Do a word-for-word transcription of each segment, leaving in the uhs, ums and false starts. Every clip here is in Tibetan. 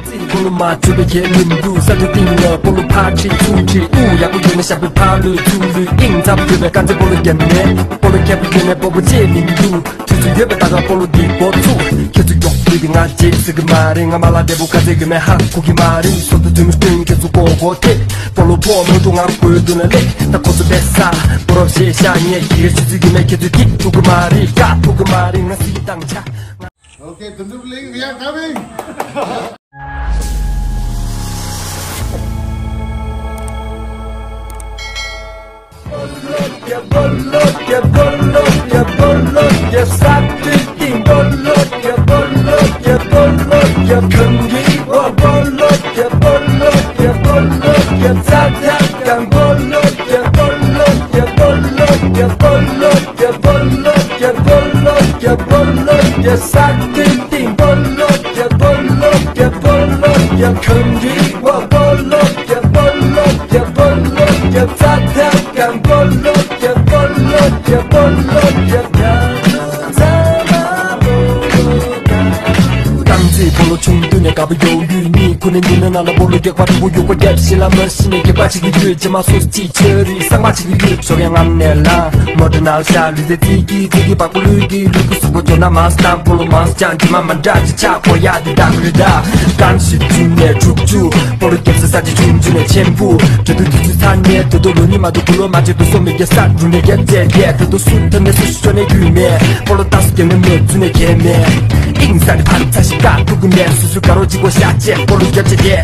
སྤོ་ལོ་མ་བྱོས་པའི་ཁས་ལེན་འདུག་ས་འདུག་སྟེང་ལ་སྤོ་ལོ་ཕར་ཁྲིད་ཚུར་ཁྲིད་དབུ་ཡག་པོ་ཡོད་ན་ཞབས་པད་ཕར་ལུས་ཚུར་ལུས་ཨིན་ཚབ་ཡོད་པའི་དཀར་མཛེས་སྤོ་ལོ་རྒྱབ་ནས་སྤོ་ལོ་ཁྱད་པར་ཡོད་ན་སྤོ་བོ་ཅེས་ལེན་འདུག་དུས་ཚོད་ཡོད་པའི་ད་ག་སྤོ་ལོ་འདི་འགོ་ཚུགས། ཁྱེད་ཚོ་མགྱོགས་བྱས་ཏེ་ང་རྗེས་ཟེར་གི་མ་རེད། ང་མ་ལ་འདས་པོ་ཁ་ཚེ་གི་མེ་ཧ་གོ་གི་མ་རེད། སོ་ཏུ་དུས་མི་སྟོན་ཁྱེད་ཚོ་གོ་གོ་དེ་སྤོ་ལོ་ཕོག་མོ་ཏུ་ང་དགོས་དུ་ན་ལེགས་ད་ཁོ་ཚོ་བས་ས་སྤོ་རོགས་ཞེས་ཤ་ཉེ་ཡི་ཆུ་ཚོད་གི་མེ་ཁྱེད་ཚོ་སྐྱིད་ཐུག་གི་མ་རེད། ཡ་ཐུག་གི་མ་རེད། ང་སི་དང་ཆ། Okay, དུ་འགྲུབ་ལེགས་ཡ་ཀ་མིང་རྐང་རྩེད་སྤོ་ལོ་ཆུང་དུས་ནས་དགའ་པོ་ཡོད་ཡུལ་གཉིས་ཁུ་ནས་འདི་ནས་ནང་ལ་སྤོ་ལོ་རྒྱག་པ་དྲུག་པོ་ཡོད་པ་རྒྱབ་ཤི་ལ་མ་ཤི་ནས་རྒྱག་པ་ཅིག་གི་ཡོད་ཇེ་མ་སོ་ཅིག་ཆེ་རི་ས་མ་ཅིག་གི་ཡོད་ཤོག་ཡང་ངམ་ནས་ལ་མོ་ཏྲ་ནལ་ཤ་ལུས་རྩལ་རྩིས་ཀྱི་རྩིས་ཀྱི་པགས་པོ་ལུས་ཀྱི་ལུས་ཀྱི་སུག་པོ་ཇོ་ན་མ་སྟམ་སྤོ་ལོ་མ་སི་ཅང་ཇེ་མ་མ་འདྲ་ཅི་ཆག་པོ་ཡ་དི་ད་གུ་རི་ད་རྐང་ཤི་དུ་ཆུང་ནས་དྲུག་ཅུ་སྤོ་ལོ་རྒྱབ་ས་ས་ཅི་ཆུང་ཆུང་ནས་ཆེན་པོ་དྲོད་དུ་དུས་ཚོད་ཚ་ནས་དོ་དོ་ལོ་ཉི་མ་དུ་གུ་ལོ་མ་ཅི་དུ་སོ་མི་རྒྱ་ས་རུ་ནས་རྒྱ་རྩེ་རྒྱ་དོ་དོ་སུ་ཐོན་ནས་སུ་ཤི་ཆོ་ནས་རྒྱུས་མེད་སྤོ་ལོ་ཏ་སུ་རྒྱབ་ནས་མོ་ཚུ་ནས་རྒྱལ་མེད་ཨིང་ས་དི་ཕ་ཚ་ཞིག་ཀ་ཐུག་གུ་མེད་སུ་སུ་དགའ་རོ་གཅིག་པོ་ཤ་ཆེ་སྤོ་ལོ་རྒྱབ་ཆེ་རྒྱ།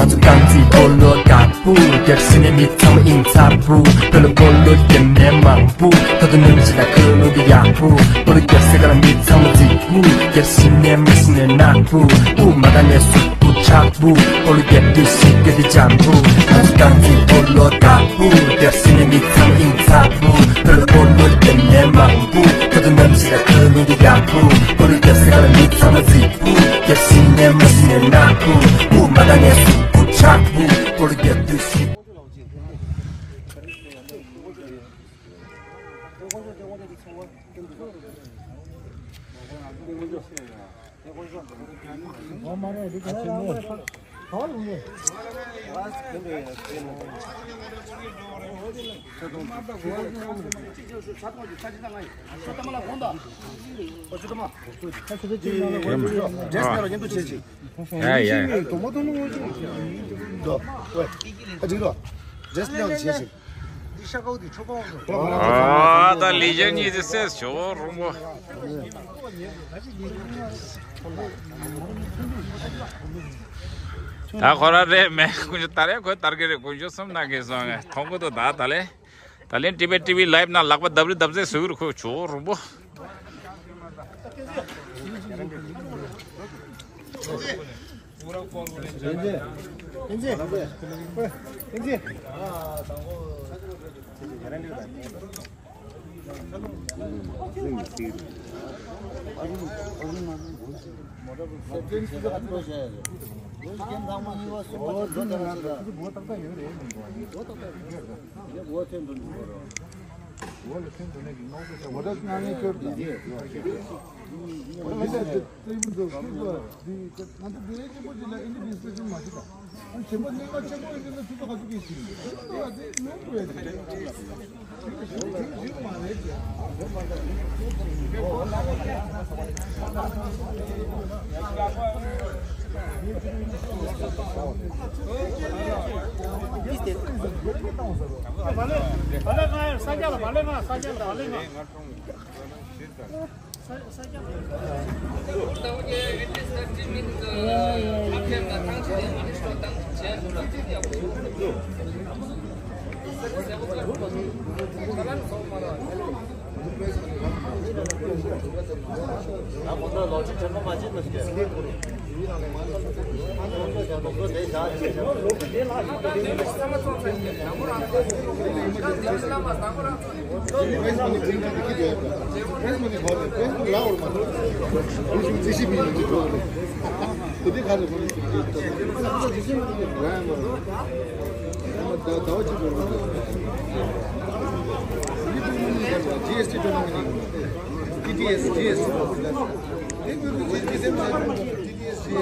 ང་ཚོ་རྐང་རྩེད་སྤོ་ལོ་དགའ་པོ། རྒྱབ་ཤི་ནས་མི་ཚང་མ་ཨིན་ཚ་པོ། སྤོ་ལོ་སྤོ་ལོ་རྒྱབ་ནས་མང་པོ། ད་དུང་ནམ་ཞིག་ལ་ཁ་ལོ་གི་ཡག་པོ། སྤོ་ལོ་རྒྱབ་ས་ག་ལ་མི་ཚང་མ་རྫིག་པོ། རྒྱབ་ཤི་ནས་མ་ཤི་ནས་ནག་པོ། དབུ་མ་དང་ནས་སུ་པོ་ཆག་པོ། སྤོ་ལོ་རྒྱབ་དུས་ཤིག་གི་དེ་འཇམ་པོ། ང་ཚོ་རྐང་རྩེད་སྤོ་ལོ་དགའ་པོ། རྒྱབ་ཤི་ནས་མི་ཚང་མ་ཨིན་ཚ་པོ། སྤོ་ལོ་སྤོ་ལོ་རྒྱབ་ནས་མང་པོ། ད་དུང་ནམ་ཞིག་ལ་ཁ་ལོ་གི་ཡག་པོ། སྤོ་ལོ་རྒྱབ་ས་ག་ལ་མི་ཚང་མ་རྫིག་པོ། རྒྱབ་ཤི་ནས་མ་ཤི་ནས་ནག་པོ། དབུ་མ་དང་ནས་སུ་པོ་ཆག་པོ། སྤོ་ལོ་རྒྱབ་དུས་ཤིག་ཡ་ཡ། ཨ་ད་ལི་ཇན་གཉིས་དེ་སེ་ཞོ་རུང་བོ། ད་ཁོ་ར་རེད་མེད་ཀུན་ཆོ་ད་རེད་ཁོ་དར་གི་རེད་ཀུན་ཆོ་སུམ་ན་གི་སོང་ངས་མཐོང་གི་འདུག་ད་ད་ལེ། ད་ལེན་ཊི་བི་ཊི་བི་ལའིབ་ནང་ལག་པ་རྡབ་རི་རྡབ་ཚེ་ཟུག་རུ་ཁོ་ཆོ་རུང་བོ། ཟླ་བ་གཅིག་འགོར་གི་འདུག་ཇི་ཨེསི་ཊི་སྤྲོད་གནང་གི་འདུག་ཊི་ཊི་ཨེསི། ཇི་ཨེསི་ཊི་སྤྲོད་གནང་གི་འདུག་ཊི་ཊི་ཨེསི། ཇི་ཨེསི་ཊི།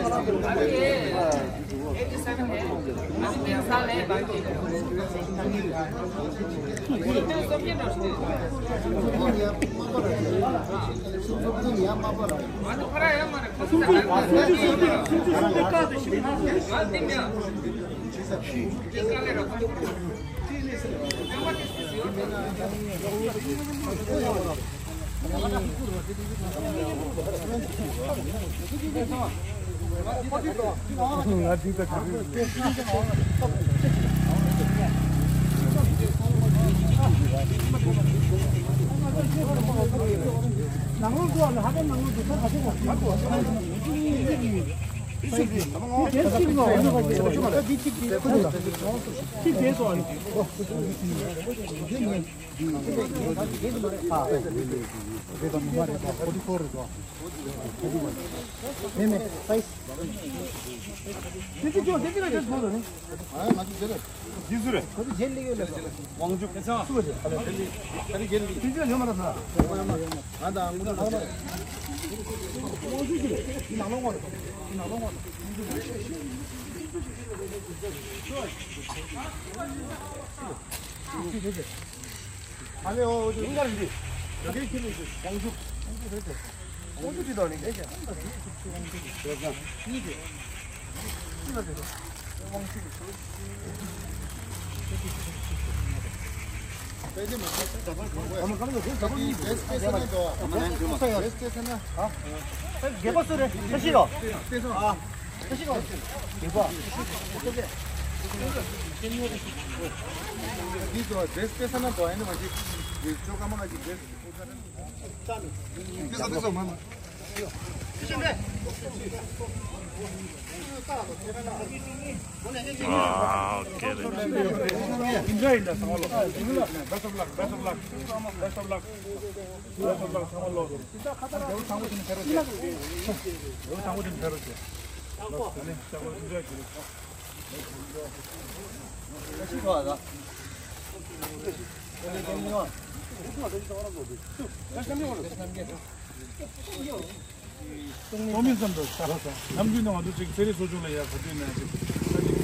གཏོང་མིན་ཙམ་དུ་ཆགས། ནམ་རྒྱུན་ནས་ང་ཚོ་ཅིག་ཚན་རིག་གསོ་སྦྱོང་ལ་ཡ་ག་དུས་ནས་ཅིག་ཅིག་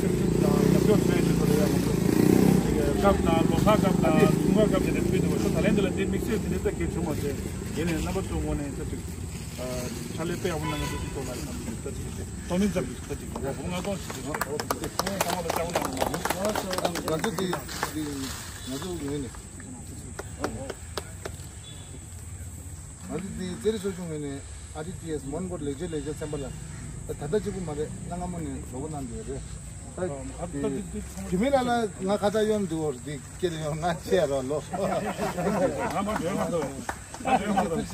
སེམས་ཁྲལ་དང་རྒྱབ་སྐྱོར་བྱས་ཡོད་ཚོད་ལ་ཡ་ང་ཚོ་ཅིག་སྐབས་དང་ལོ་གསར་སྐབས་དང་དུས་འཁོར་སྐབས་དེ་འདྲ་ཕུལ་འདུག་པ། ད་ལན་འདི་ལ་འདི་དམིགས་བསལ་དེ་འདྲ་ད་གལ་བྱུང་མ་བྱས། ཡིན་ནའི་རྣམ་པ་ཚོའི་ངོས་ནས་ད་ཅིག་ཕྱག་ལས་དཔེ་ཡག་པོ་གནང་མཁན་ཚོ་ཅིག་ཐོག་ལ་ཡ་ང་ཚོ་ཅིག་ད་ཅིག་གཏོང་མིན་ཙམ་གྱི་ད་ཅིག་ང་ཚོ་ལྔ་སྟོང་ཞིག་ཅིག་ང་ཚོ་ཚང་མ་ལ་ལྕགས་པོ་གནང་རོགས་གནང་། ང་ཚོ་འདི་འདི་ང་ཚོ་ངོས་ནས། ང་ཚོ་འདི་རྩེད་རིགས་གསོ་སྦྱོང་ངོས་ནས་ཨར་ཊི་ཊི་ཨེསི་མོན་གྷོ་ལེགས་བཅོས་ལས་འཆར་ཚན་པ་ལ་ད་ལྟ་གཅིག་པུ་མ་རེད། གནའ་སྔ་མོ་ནས་ལོ་གོ་གནང་བསྡད་ཡོད་རེད། ད་དེ་མི་ལ་ལ་ང་ཁ་ཚ་གཡོན་འདུག་འོར་འདི་སྐད་ཡོང་ང་ཆེ་རོ་ལོ། ང་མ་འདོན་མ་ཐུབ། ང་འདོན་མ་ཐུབ།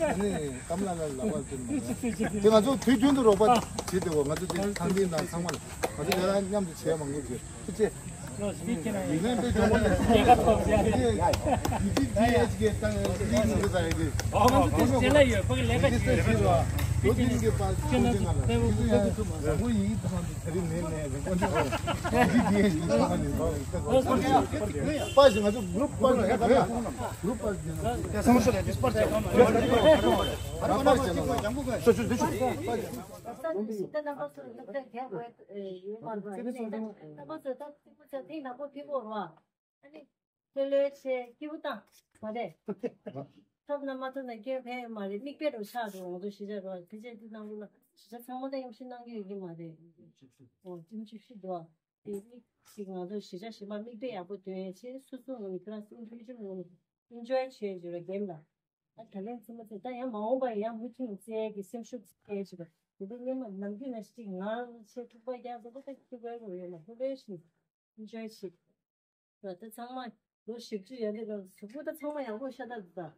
ཨ་ནི་ཀམ་ལ་ལ་ལ་བ་ཟེར་མ་རེད། དེ་ང་ཚོ་དུས་རྒྱུན་དུ་རོགས་པ་བྱེད་བསྡད་འོ། ང་ཚོ་དེ་ཐང་འདི་ན་ཚང་མ་ལ་ང་ཚོ་ལས་ཀ་མཉམ་དུ་བྱས་མང་པོ་བྱས། ཐུགས་རྗེ་ཆེ། ཡིན་ནའི་དཔེ་ཆ་མ་ལས་ཡི་གེ་ཐོབ་ཡ་ཡི་གེ་ཡི་གེ་ཇི་ཨེཆ་ཀེ་དང་ལིང་ཀི་དང་ཡི་གེ་ཨོ་ང་ཚོ་དེ་ལས་ལས་ཡོད་པ་གི་ལས་ཀ་ཡི་གེ་ཞིག་ས་ཞིག་རོ། ལོ་དེ་ཡི་གེ་པ་ཁྱེད་ཚོ་ང་ལ་ཡི་གེ་ཡང་ཁུ་མ་བཟང་པོ་ཡིན་གྱི་ཐོག་ནས་ད་རིང་ནས་ནས་རིང་པོ་འདུག་ཇི་ཨེཆ་ཀེ་ཐོག་ནས་ཨོ་ཁོ་ཁྱེད་པ་ཞིག་ང་ཚོ་གུ་རུབ་པ་ཞིག་ཡོད་པ་ལ་གུ་རུབ་པ་ཞིག་ཡིན་ན་ད་སང་ཞོགས་ལ་དིས་པར་བྱས་ཨོ་མ་ལ་ཞོགས་ཞོགས་དིས་པར་བྱས་ཨོ་མ་ལ་ཞོགས་ཞོགས་དིས་པར་བྱས་ཨོ་མ་ལ་ཞོགས་ཞོགས་དིས་པར་བྱས། ད་ནམ་པ་ཚོ་སློབ་གྲྭ་རྒྱག་དགོས་ཡོད་མ་རེད། རྣམ་པ་ཚོ་ད་ཐུགས་ཚ་ཐིག་ནག་པོ་ཕི་བོར་བ། ཨ་ནི་ལྷོད་ལྷོད་བྱས་སྐྱིད་པོ་བཏང་མ་རེད། ཐོབ་ན་མ་ཐོབ་ན་སྐྱོན་ཕན་ཡོད་མ་རེད། མིག་དཔེ་རུ་ཆགས་འགྲོ། ང་ཚོ་གཞིས་ཆགས་རུ་དེ་ཆེད་དུ་གནང་དགོས་ལ་གཞིས་ཆགས་ཚང་མ་ད་ཡམ་ཤིང་གནང་རྒྱུ་ཡོད་ཀྱི་མ་རེད། འོ་ཅིམ་ཅིག་ཤི་འདུག་དེ་མིག་ཅིག་ང་ཚོ་གཞིས་ཆགས་གཞན་པ་མིག་དཔེ་ཡག་པོ་སྟོན་ཡས་ཆེད་སོ་སོ་ངོས་ནས་ཁྱེད་རང་སེམས་ཕལ་ཆེར་ངོས་ནས་ཨེན་ཇོའི་བྱས་བྱས་ར་གེམ་ལ། ཨ་ད་ལན་ཚིག་མ་ཚིག་ད་ཡང་མ་འོངས་པ་ཡང་མུ་མཐུད་བཙལ་གི་སེམས་ཤུགས་བཙལ་བྱེད་པ། དེ་འདྲ་སྔོན་མ་ནམ་རྒྱུན་ནས་ཅིག་ངར་ཆེ་ཐུག་པ་རྒྱག་ཟེར་པ་ད་ཐུག་པའི་རོ་ཡོད་ལ་ཧུ་ལེ་ཞིག་ཨེན་ཇོའི་བྱེད། ད་ད་ཚང་མ་ལོ་བཞི་བཅུ་ཡར་སླེབས་ལ་གཟུགས་པོ་ད་ཚང་མ་ཡག་པོ་ཤ་སྟག་འདུག་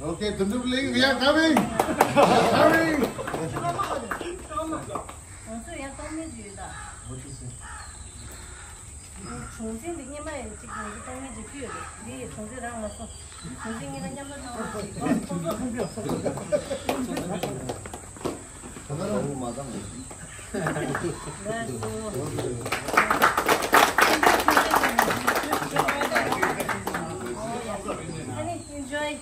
Okay, Dundubling, we are coming. Coming. ང་ཚོ་ཡང་གཏོང་མེད་ཅིག་ཡོད་ད། གྲུང་འཛིན་འདི་སྔོན་མ་ཡང་གཅིག་ང་ཚོ་གཏོང་མེད་ཅིག་ཕུལ་ཡོད་རེད། འདི་ཡི་གྲུང་འཛིན་རང་ལ་སོ། གྲུང་འཛིན་གཉིས་ལ་མཉམ་དུ་གཏོང་མེད་ཅིག་ཁོང་ཚོ། ད་ལྟ་རང་མ་བཏང་། Enjoy.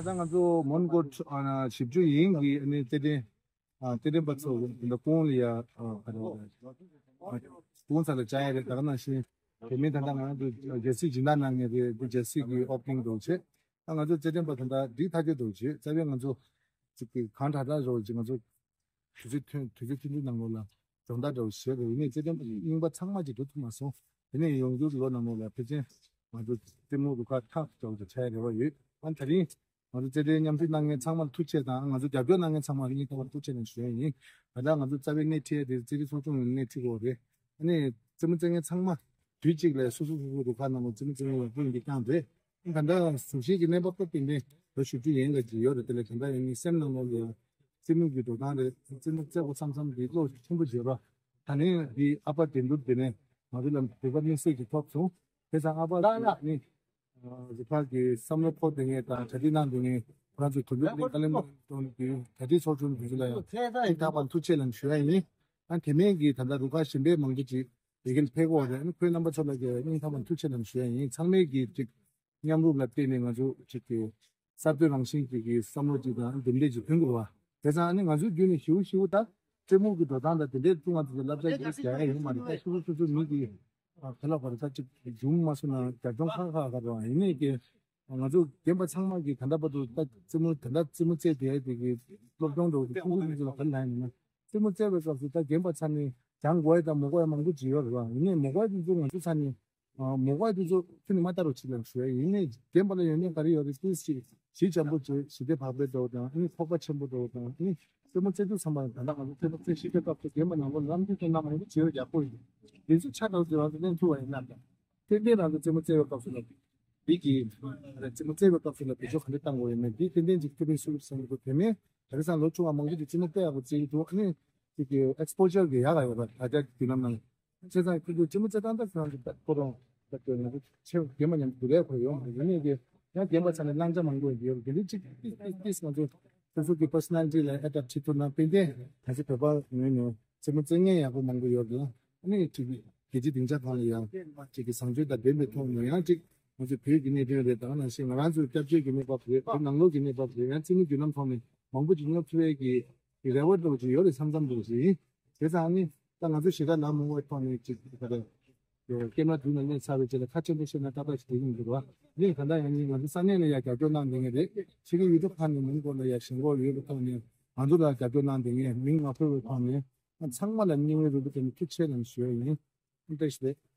ད་ང་ཚོ་མོན་གྷོ་བཞི་བཅུ་ཡན་གྱི་རྩེད་འགྲན། རྩེད་འགྲན་པ་ཚོ་འདི་ཀུན་ལ་ཡ་ཀུན་ས་ལ་བཅར་ཡ་རེད། ད་ག་ནང་བཞིན་དེ་མིན་ད་ལྟ་ང་ཚོ་རྒྱལ་སྲིད་སྦྱིན་བདག་གནང་མཁན་རེད། རྒྱལ་སྲིད་ཀྱི་ཨོ་པ་ནིང་འདྲ་བོ་བྱས། ད་ང་ཚོ་རྩེད་འགྲན་པ་ད་ལྟ་འགྲིག་ཐག་ཆོད་འདྲ་བོ་བྱས། རྩ་བའི་ང་ཚོ་ཅིག་གི་གང་དྲག་དྲག་རོགས་ཅིག་ང་ཚོ་དུས་ཚོད་ཐུང་དུས་ཚོད་ཐུང་ཐུང་ནང་ལོགས་ལ་སྦྱོང་བརྡར་འདྲ་བོ་བྱས་རེད། ཡིན་ནའི་རྩེད་འགྲན་པ་རྙིང་པ་ཚང་མ་ཅིག་འགྲོ་ཐུབ་མ་སོང་། དེ་ནས་ཡོང་རྒྱུ་ལོ་ནང་ལོགས་ལ་ཕལ་ཆེར་ང་ཚོ་རྩེད་མོ་རུ་ཁག་ཁག་འདྲ་བོ་ཅིག་ཆགས་རེ་བ་ཡོད། ཨ་ནི་དེ་རིང་ང་ཚོ་རྩེད་འགྲན་མཉམ་ཞུགས་གནང་མཁན་ཚང་མར་ཐུགས་རྗེ་ཆེ་དང་། ང་ཚོ་རྒྱབ་སྐྱོར་གནང་མཁན་ཚང་མར་སྙིང་ཐག་པ་ཐུགས་རྗེ་ཆེ་ཞུ་ཡ་ཡིན། ད་ལྟ་ང་ཚོ་རྩ་བའི་སྣེ་ཁྲིད་ཡ་དེ་རྩེད་རིགས་ཚོགས་ཆུང་ནས་སྣེ་ཁྲིད་དགོས་རེད། ཨ་ནི་རྩེད་མོ་རྩེད་མཁན་ཚང་མ་དུས་གཅིག་ལ་སོ་སོ་སོ་སོ་རུ་ཁག་ནང་ལ་རྩེད་མོ་རྩེ་མཁན་ཡོད་པ་འདི་རྐྱང་རེད། ཨ་ད་ལྟ་གཟུགས་གཞི་གི་གནས་བབ་སྐབས་དེ་འདྲའི་ལོ་བཞི་བཅུ་ཡན་ལ་ཅིག་ཡོད་རེད། དེ་ལས་ད་ལྟ་ཡིན་ནའི་སེམས་ནང་ལོགས་ལ་རྩེད་མོ་གི་འགྲོ་སྟངས་རེད། རྩེད་མོ་རྩེ་དགོས་བསམ་བསམ་གྱི་བློ་ཆེན་པོ་བརྗོད་རོགས། ད་ནི་འདི་ཨ་ཕ་དོན་གྲུབ་དེ་ནས་ང་ཚོ་ལ་བོད་པ་མི་སེར་གྱི་ཐོབ་སོང་། དེ་ཙང་ཨ་ཕ་ལགས་ནི་རུ་ཁག་གི་བསམ་བློ་འཁོར་དེ་ངས་དང་གྲ་སྒྲིག་གནང་དེ་ངས་ཁོ་རང་ཚོའི་དོན་གྲུབ་གླིང་ཀ་ལེན་པ་དོན་གྱི་གྲ་སྒྲིག་ཚོགས་ཆུང་དེ་ཚོ་ལ་ཡང་ཐེངས་མ་ཐུགས་རྗེ་ཆེ་ལབ་ཞུ་ཡ་ཡིན། ཨ་དེ་མིན་གྱི་ད་ལྟ་རུ་ཁག་གཞན་པའི་མང་པོ་ཅིག་དེ་གིན་ཕེབས་ཀྱི་ཡོད་རེད། ཨ་ནི་ཁོའི་རྣམ་པ་ཚོ་ལ་ཡང་སྙིང་ཐག་པ་ཐུགས་རྗེ་ཆེ་ལབ་ཞུ་ཡ་ཡིན། ཚང་མས་ཀྱི་ཅིག་མཉམ་རུབ་ལ་བརྟེན་ནས་ང་ཚོ་ཅིག་གི་གསར་གཏོད་རང་བཞིན་ཅིག་གི་བསམ་བློ་ཅིག་དང་འདུམ་འགྲིག་ཅིག་ཐོན་དགོས་པ། དེ་ཙང་ཨ་ནི་ང་ཚོའི་བརྒྱུད་ནས་ཞིའུ་ཞིའུ་ད་རྩེད་མོ་གི་འགྲོ་སྟངས་དང་དེ་འདྲའི་ཐུག་ང་ཚོ་ལ་བསླབ་བྱ་ཡོད་ཟེར་ཡ་ཡོད་མ་རེད། ད་ཤུ་ཤུ་ཤུ་ཤུ་མི་གི་ག་ལ་བར་ད་ཅིག་འབྱུང་མ་སོང་ན་རྒྱབ་ལྗོངས་ཁག་ཁག་ཁག་རེད་བ། ཡིན་ནའི་ཀྱི་ང་ཚོ་རྒན་པ་ཚང་མ་གི་ད་ལྟ་བར་དུ་ད་རྩེད་མོ་ད་ལྟ་རྩེད་མོ་རྩེ་བསྡད་ཡ་དེ་གི་སློབ་སྦྱོང་འགྲོ་གི་ཕྲུ་གུ་ཚོ་ལ་ག་ལ་ཡིན་ན་རྩེད་མོ་རྩེ་བའི་སྐབས་སུ་ད་རྒན་པ་ཚ་ནི་སྦྱང་དགོས་ཡ་དང་མི་དགོས་ཡ་མང་པོ་ཅིག་ཡོད་རེད་བ། ཡིན་ནའི་མི་དགོས་ཡ་དེ་ཚོ་ང་ཚོ་ཚ་ནི། མོ་ག་དེ་ཚོ་ཁྱོད་ནི་མ་ལྟ་རོགས་བྱེད་ལབ་ཞུ་ཡ་ཡིན་ནའི་རྒན་པ་ལ་ཡོན་ཏན་ག་རེ་ཡོད་རེད། ཏིས་ཞིག་ཞི་འཇམ་པོ་བྱེད། ཞི་བདེ་བག་ཕེབས་འདྲ་བོ་དང་ཨ་ནི་ཁོག་པ་ཆེན་པོ་འདྲ་བོ་དང་ཨ་ནི་ རྩེད་མོ་རྩེ་དུས་ཙམ་པ་ད་ལྟ་ང་ཚོ་རྩེད་མོ་རྩེ་ཤེས་པའི་སྐབས་སུ་རྒན་པ་ནང་ལོ་ལམ་རྒྱུད་དེ་ན་མང་པོ་བྱེད་ཡག་པོ་ཡིན། དེ་ཚོ་ཆ་འདྲ་བོ་ང་ཚོ་ལེན་ཐུབ་པ་ཡིན་ན་འདྲ། ཏན་ཏན་རང་ཚོ་རྩེད་མོ་རྩེ་བའི་སྐབས་སུ་ལ་འདི་གི་རྩེད་མོ་རྩེ་བའི་སྐབས་སུ་ལ་བེད་སྤྱོད་ག་འདྲ་བཏང་དགོས་ཡོད་མེད་འདི་ཏན་ཏན་ཅིག་ཐུགས་ཕན་གསོས་བསམ་གྱི་འདུག་དེ་མིན་དེང་སང་ལོ་ཆུང་བ་མང་པོ་ཅིག་རྩེད་མོ་དཔེ་ཡག་པོ་རྩེ་གི་འདུག་ཨ་ནི་ཅིག་གི་ཨེག་སི་པོ་ཇར་གི་ཡག་ག་ཡོད་པ་ད་ལྟ་དུས་ནམ་ནང་བྱས་ཙང་ཁོ་ཚོ་རྩེད་མོ་རྩེ་སྟངས་ད་ཁོ་རང་ཚོ་ད་ཁོ་རང་ད་ཁོ་ང་ཚོ་ཆེ་རྒན་པ་མཉམ་དུ་ལས་ཁོ་ཡོང་ཡིན་ནའི་གི་ཡང་རྒན་པ་ཚང་ནས་བླང་བྱ་མང་པོ་ཡོད་དེ་འདྲ་ཅིག་ཏིས་ཏིས་ཏིས་ང་ཚོ་སོ་སོ་གི་པར་སོ་ནལ་ཊི་ལ་ཨེ་ཌབ་བྱེད་ཐུབ་ན་ཏན་ཏན་ང་ཚོ་བོད་པ་ངོས་ནས་རྩེད་མོ་རྩེ་མཁན་ཡག་པོ་མང་པོ་ཡོད་དེ་ཨ་ནི་ཅིག་རྒྱལ་སྤྱིའི་སྡིངས་ཆ་ཁག་ལ་ཡང་ཅིག་གི་བཟང་སྤྱོད་དང་ལྡན་པའི་ཐོག་ནས་ཡང་ཅིག་ང་ཚོ་བོད་ཀྱི་གནད་དོན་རེད་ད་ག་ནང་བཞིན་ང་རང་ཚོའི་སྐྱབས་བཅོལ་གྱི་གནས་བབ་རེད་བོད་ནང་ལོགས་ཀྱི་གནས་བབ་རེད་ཡང་རྩེད་མོ་བརྒྱུད་ལམ་ཐོག་ནས་མང་པོ་ཅིག་སློབ་ཐུབ་ཡས་ཀྱི་ཀྱི་རེ་བ་འདྲ་བོ་ཅིག་ཡོད་རེད་བསམ་བསམ་འདུག་ཞེས་ཡིན། བྱས་ཙང་ཨ་ནི་ད་ང་ཚོ་གཞིས་ཀ་ནང་མང་པོའི་ཐོག་ནས་ཅིག་ག་རེ་སྐྱེས་མ་དུས་ནས་གནས་ཚར་བའི་རྗེས་ལ་ཁ་ཆེན་པོ་བཤད་ན་ཏག་ཏག་ཞིག་དེ་ཡིན་འདུག་བ། ངས་གང་ལྟར་ཡང་ནི་ང་ཚོ་ས་གནས་ལ་ཡང་རྒྱབ་སྐྱོར་གནང་བསྡད་མཁན་རེད། ཕྱི་གི་ཡུལ་གྲུ་ཁག་ནས་མིང་ཐོག་ལ་ཡང་ཞེན་ཁོག་ཡོད་པའི་ཐོག་ནས་ང་ཚོ་ལ་རྒྱབ་སྐྱོར་གནང་བསྡད་མཁན་མིང་མ་འཁོད་པའི་ཐོག་ནས་ཚང་མ་ལ་སྙིང་དབུས་རུས་པའི་ཐོག་ནས་ཐུགས་རྗེ་ཆེ་ལབ་ཞུ་ཡ་ཡིན། ཨ་བཀྲ་ཤིས་བདེ་ལེགས།